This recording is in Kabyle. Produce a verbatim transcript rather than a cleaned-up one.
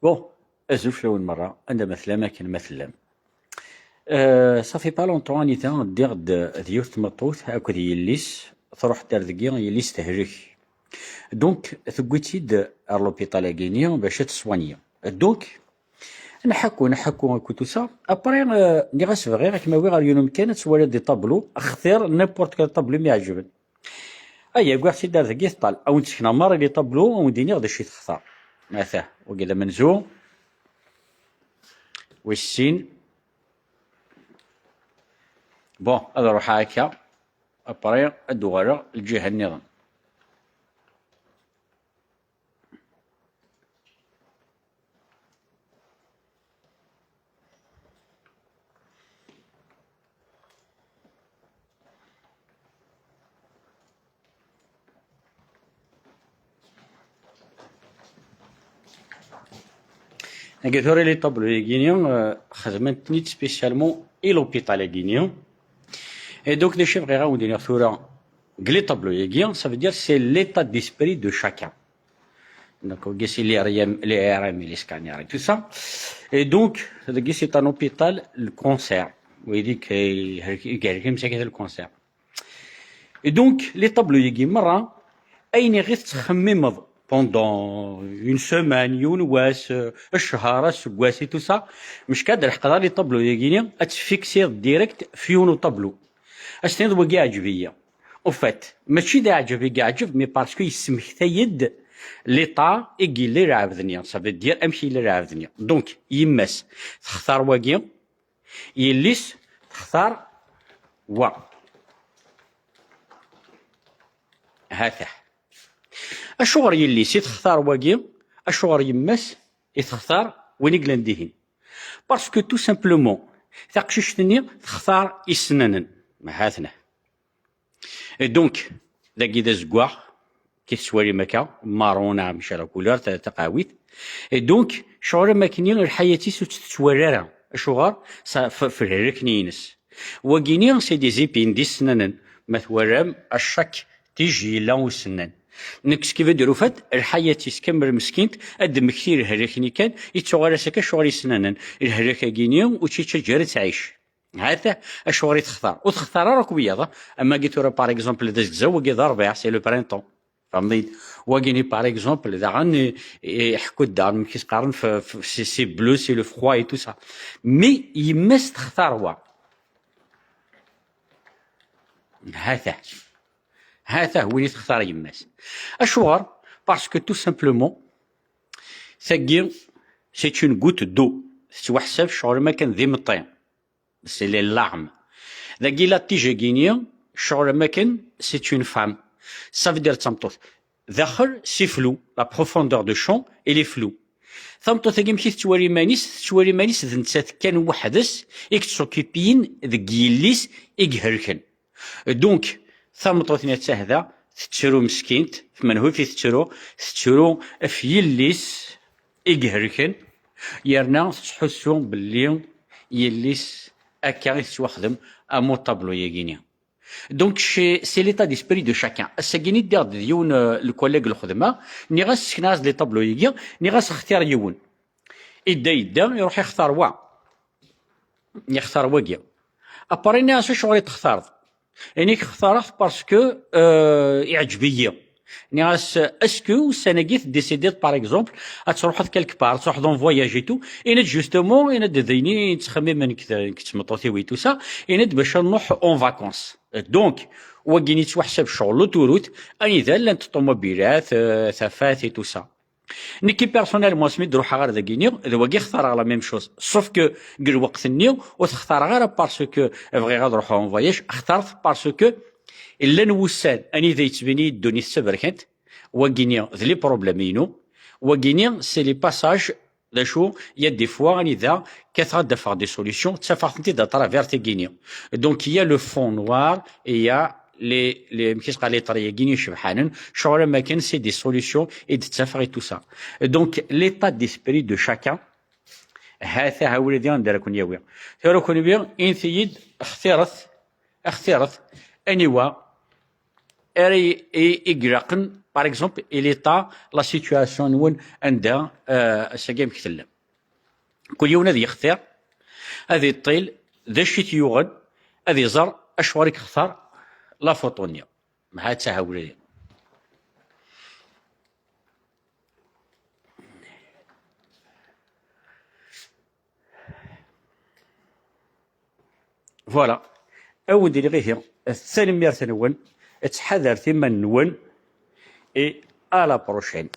Bon, azul fell-awen merra, anda ma tellam, akken ma tellam. Euh, ça fait pas longtemps, Anita, ddiɣ-d d yiwet tmeṭṭut akked yelli-s, truḥ-d ar dagi, yelli-s tehlek. Donc, tewwi-tt-id ar l'hôpital-agi-nni bac ad tt-soigner. Donc, nḥakku, nḥakku akked tout ça. Après, euh, nniɣ-as bɣiɣ ad kem-awiɣ ar yiwen umkan ad twaliḍ des tableaux, xtir n'importe quel tableau mi iɛeǧben. Aya, wwiɣ-tt-id ar dagi teṭṭal. A wen-d-sekneɣ merra les tableaux, a wen-d-iniɣ d acu i textar. Atah, wagi d amenzu. Wis sin. Bon, ad ruḥeɣ akka. Après, ad d-uɣaleɣ lǧiha nniḍen. Agi tura les tableaux-agi-ni, euh, xedmen-ten-id spécialement i l'hôpital-agi-ni. Et donc, d acu i bɣiɣ ad wen-d-iniɣ tura deg les tableaux-agi, ça veut dire c'est l'état d'esprit de chacun. Donc, wagi c'est les R M, les R M et les scanners et tout ça. Et donc, dagi c'est un hôpital, le cancer. Wid i k-, i k-, i k-, le cancer. Et donc, les tableaux-agi merra, ayen i ɣef tettxemmimeḍ pendant une semaine, yiwen wass, euh, cchar, aseggas et tout ça, mecka ad d-leḥqeḍ les tableaux-agi-ni, ad tt-fiksiḍ direct f yiwen utablu. Ad s-tiniḍ wagi iɛǧeb-iyi. Au fait, mačči d aɛǧeb i yeɛǧeb, mais parce que yesmektay-d l'état i yella lɛebd-nni, ça veut dire amek yella lɛebd-nni. Donc, yemma-s textar wagi, yelli-s textar wa. Hatah. Acuɣer yelli-s i textar wagi, acuɣer yemma-s i textar win i yellan dihin? Parce que tout simplement, taqcict-nni textar isennanen. Hatna. Et donc, dagi d azeggaɣ, ki tettwalim akka, marron, neɣ mec la couleur, ta-, taqehwit. Et donc, ccɣel am akken-nni, lḥayat-is ur tt-tettwali ara. Acuɣer? Sa-, f-, f lhelk-nni-ines. Wagi-ni, c'est des épines, d isennanen. Ma twalam, à chaque tige yella usennan. Donc, ce qui veut dire, au fait, lḥayat-is kamel meskint, ad d-temmekti lhelk-nni kan, yettuɣal-as akka ccɣel isennanen. Lhelk-agi-ni, ur tt-yettaǧǧa ara ad tɛic. Hatah, acuɣer i textar? Ur textar ara akk wiyaḍ, ah. Am wagi tura, par exemple, d azegzaw, wagi d rrbiɛ, c'est le printemps. Tfehmeḍ-iyi-d? Wagi-ni, par exemple, daɣen, i, i, iḥekku-d daɣen, amek i s-qqaren, f-, f-, c'est, c'est bleu, c'est le froid et tout ça. Mais yemma-s textar wa. Hatah. Hatah win i textar yemma-s. Acuɣer? Parce que tout simplement, tagi, c'est une goutte d'eau. Tettwaḥsab ccɣel am akken d imeṭṭi. C'est les larmes. Dagi la tige-agi-ni, ccɣel am akken, c'est une femme. Ça veut dire d tameṭṭut. Daxel, c'est flou. La profondeur de champ, elle est floue. Tameṭṭut-agi, amek i tettwali iman-is? Tettwali iman-is d nettat kan weḥd-s i yettṣukipiyen deg yelli-s i ihelken. Donc, tameṭṭut-nni atta hda, tettru meskint, f menhu i tettru? Tettru f yelli-s i ihelken, yerna tettḥussu belli yelli-s akka i tettwaxdem am uṭablu-yagi-ni. Donc, c'est, c'est l'état d'esprit de chacun. Ass-agi-ni ddiɣ-d d yiwen, euh, le collègue n lxedma, nniɣ-as, ssekneɣ-as-d les tableaux-agi, nniɣ-as, xtir yiwen. Idda, yedda, iruḥ ixtar wa. Yextar wagi. Après, nniɣ-as, acuɣer i textareḍ? Ini-k xtareɣ-t parce que, euh, iɛǧeb-iyi. Nniɣ-as, est-ce que ussan-agi tdécidiḍ, par exemple, ad truḥeḍ quelque part, ad truḥeḍ en voyage et tout? Ini-d justement, ini-d d ayen i ttxemmimen nekk d, nekk d tmeṭṭut-iw et tout ça, ini-d bac ad nruḥ en vacances. Donc, wagi yettwaḥsab ccɣel n l'autoroute, anida llant ṭṭumubilat, euh, tafat et tout ça. Nekki personnellement, asmi d-ruḥeɣ ɣer dagi-nni, d wagi xtareɣ la même chose. Sauf que deg lweqt-nni, ur t-xtareɣ ara parce que bɣiɣ ad ruḥeɣ en voyage, xtareɣ-t parce que llan wussan anida yettbini ddunit d taberkant, wagi-nni d les problèmes-inu, wagi-nni c'est les passages, d acu, il y a des fois anida kkateɣ ad d-afeɣ des solutions, ttafeɣ-tent-id à travers tagi-nni. Donc, il y a le fond noir et il y a les, les, amek i s-qqar, les traits-agi-nni icebḥanen, ccɣel am akken, c'est des solutions i d-ttafeɣ et tout ça. Donc, l'état d'esprit de chacun, ha-t-a, ha ula d anda ara ken-yawi. Tura kenwi, init-iyi-d, xtiret, xtiret, aniwa, ara i, i, i ilaqen, par exemple, i l'état, la situation-nwen anda, euh, ass-agi amek tellam. Kul yiwen ad yextir, ad iṭil d acu i t-yuɣen, ad iẓer acuɣer i yextar la photo-nni. Mɛa ttahawla. Voilà. Ad wen-d-iniɣ ihi, tanemmirt-nwen, ttḥadaret iman-nwen, et à la prochaine.